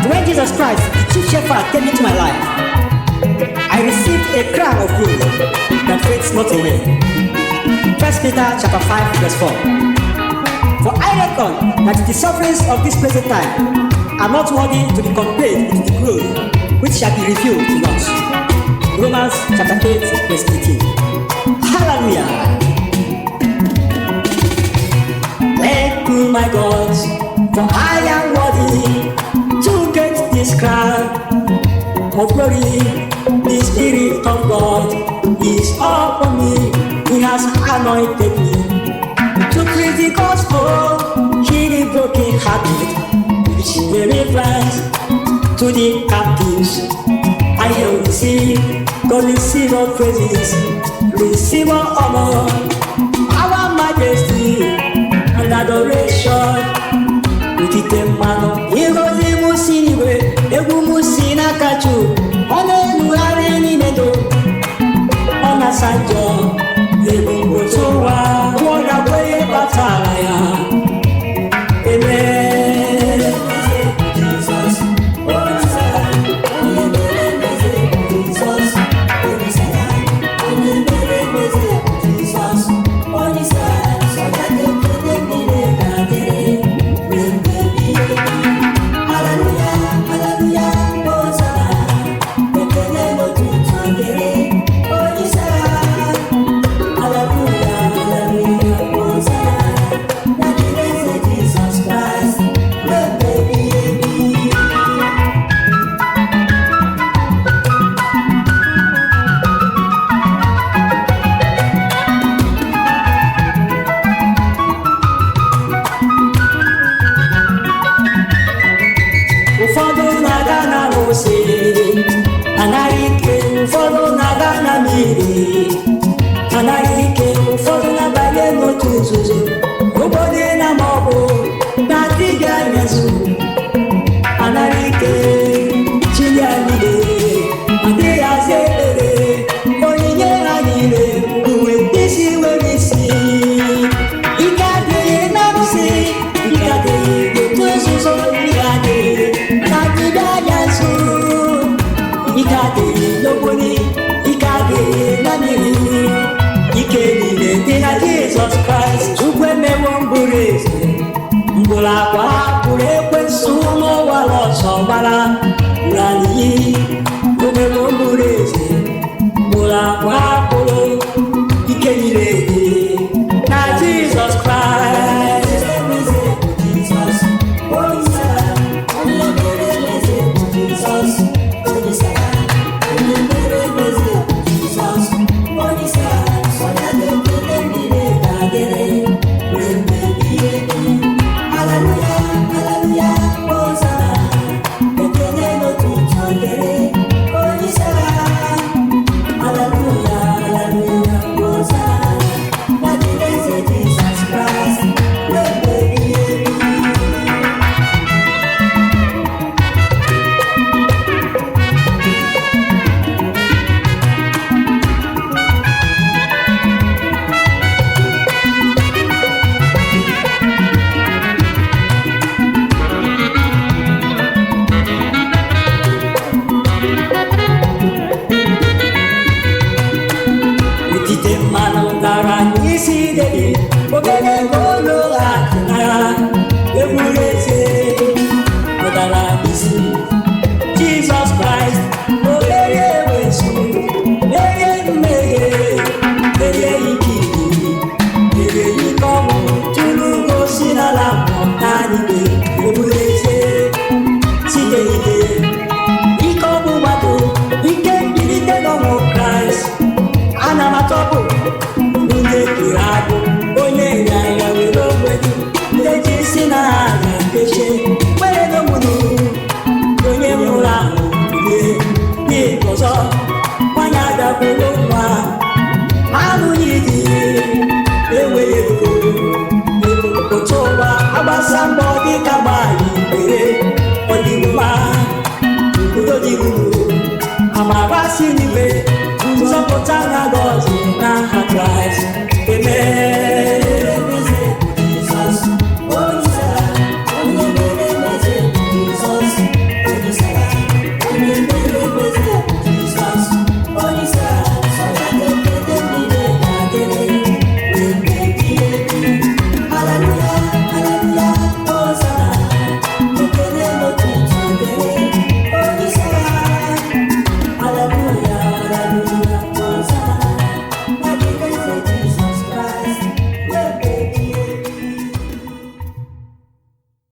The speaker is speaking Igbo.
That when Jesus Christ, the chief shepherd, came into my life, I received a crown of glory that fades not away. 1 Peter chapter 5 verse 4. For I reckon that the sufferings of this present time are not worthy to be compared with the glory which shall be revealed in us. Romans chapter 8 verse 18. Hallelujah. Thank you, my God, for I am worthy to get this crown of glory. The Spirit of God is upon me. He has anointed me to preach the gospel, heal the broken hearted, preach deliverance to the captives. I will receive, God, receive all praises, receive all honor, our majesty and adoration. Otite mmanụ, ịgọzi m si n'igwe, egwu m si n'aka Chukwu, ọ na-enugharị n'ime ndụ, ọ na-asa njọ, ebu mgbochi ụwa, pụọ na kwenye batara ya. Amen. Jizọs, onye onye mere mmezi Jizọs, onye isi onye mere mmezi Jizọs, onye isi sọya ga-ekele niile ga-adịrị ruo mgbe ebighị ebi. Haleluya, haleluya, hosana, ekele n'otuto dịrị onye isi. Haleluya, haleluya, hosana, na dịrị eze Jizọs Kraịst ruo mgbe ebighị ebi. Ụfọdụ na-aga na arụsị anaghị ike, ụfọdụ na-aga na mmiri anaghị ike, ụfọdụ na-abanye n'otu nzuzo ụfọdụ na maọbụ na dibịa nyezu anaghị ike. Chi ya niile adịghị aza ekpere, onyinye ha niile uwe ndị si nwere isi. Ike adịghị na arụsị, ike adịghị n'otu nzuzo, ike adịghị na dibịa anya nzu, ike adịghị n'ogboni, ike adịghị na mmiri. Ike niile dị na Jizọs Kraịst. Chukwu emewo mbụrụ eze mgbụrụ akwa pụrụ ekwensu n'ụwa ọsọ gbara n'iyi.